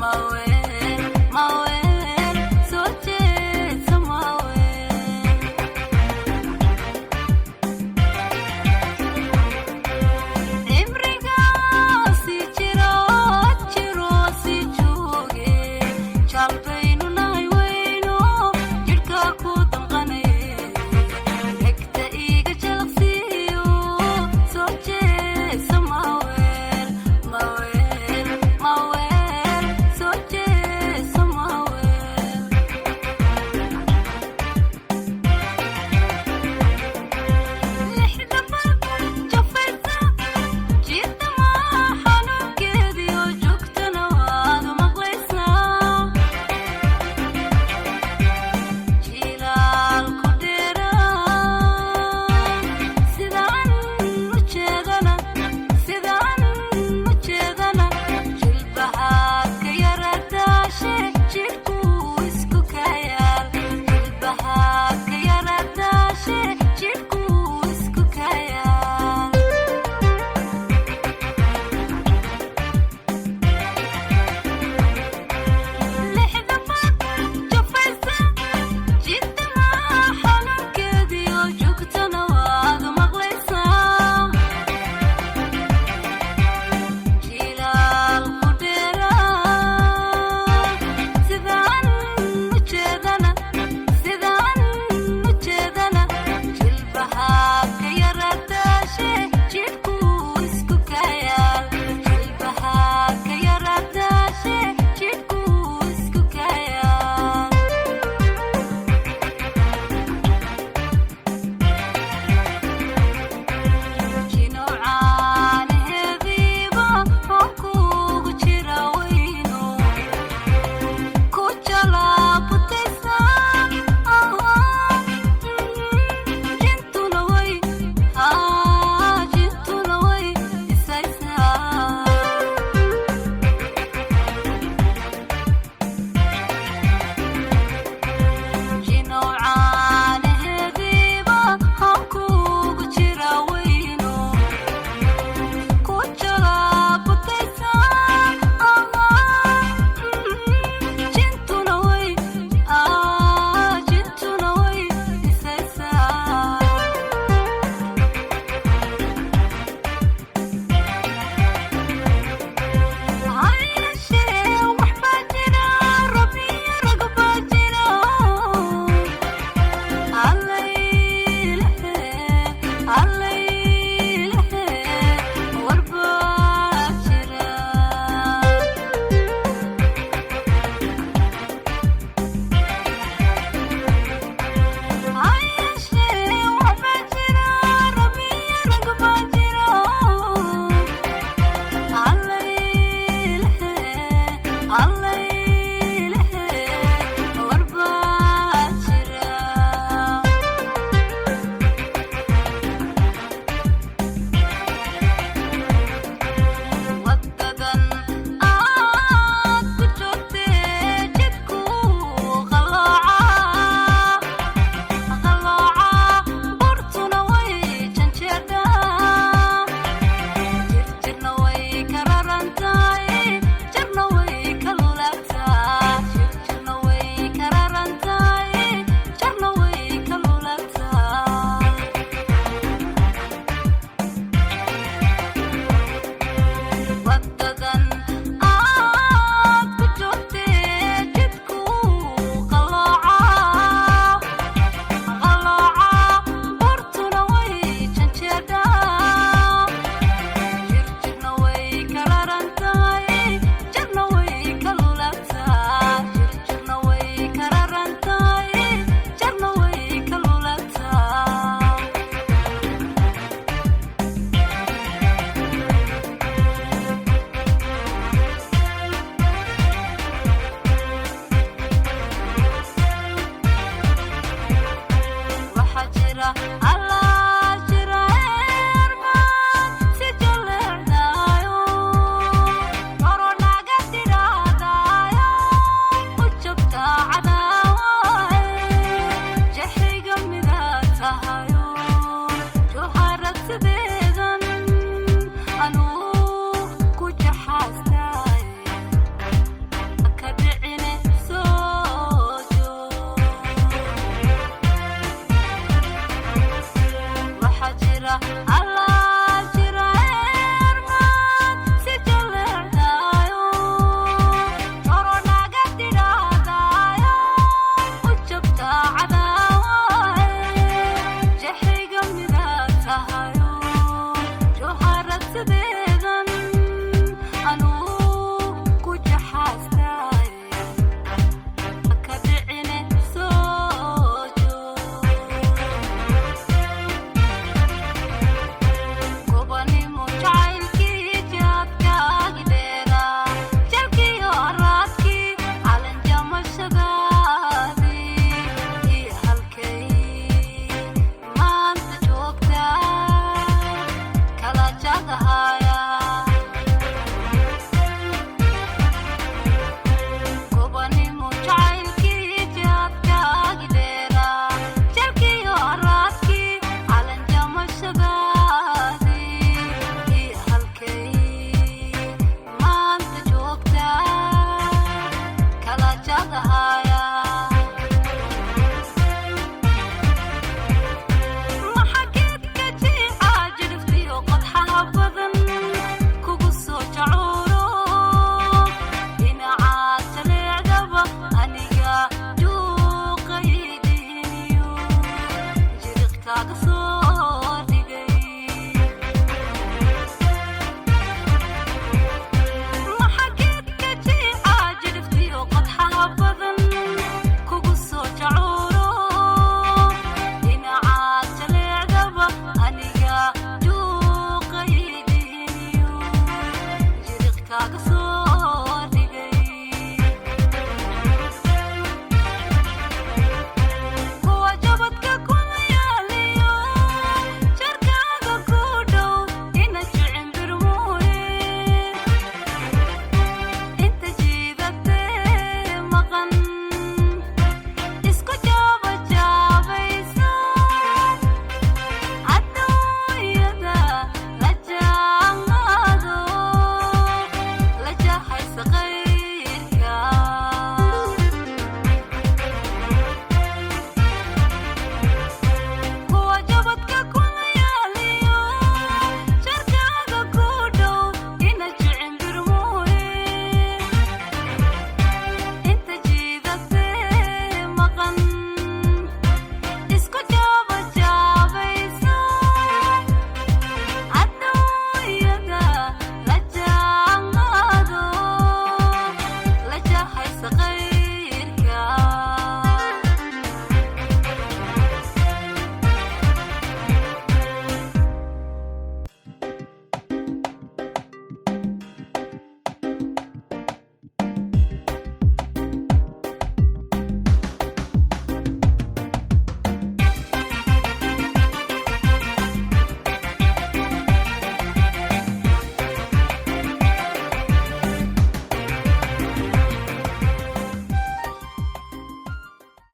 Maweel, maweel, soo jeedso maweel. Cimrigaasi jiro jiro si jooge, jaalbaynu nahay weyno jidhka ku damqanaye, dhegta iiga jalaqsiiyo soo jeedso maweel, maweel, maweel, soo jeedso maweel. Lixda jafaysa jiidama xanuunkeediyo joogtana waad maqlaysaa, jiilaalku dheeraa sidaan u jeedana, sidaan u jeedana, jilbahaad ka yaradaashe jidhku isku kayaal, jilbahaad ka yaradaashe jidhku isku kayaal. Lixda jafaysa jiidama xanuunkeediyo joogtana waad maqlaysaa, jiilaalku dheeraa sidaan u jeedana, sidaan u jeedana, jilbahaad ka yaradaashe jidhku isku kayaal, jilbahaad ka yaradaashe jidhku isku kayaal. Jinowcaanaheediiba xukuugu jira weyno ku jalaabutaysaa, jintuna way, jintuna way isaysaa. Jinowcaanaheediiba hankuugu jira weyno ku jalaabutaysaa, jintuna way, jintuna way isaysaa. Hayashee waxbaa jira, rabiyo rag baa jira, allaylehe, allaylehe, warbaa jira. Hayashee waxbaa jira, rabiyo rag baa jira, allaylehe,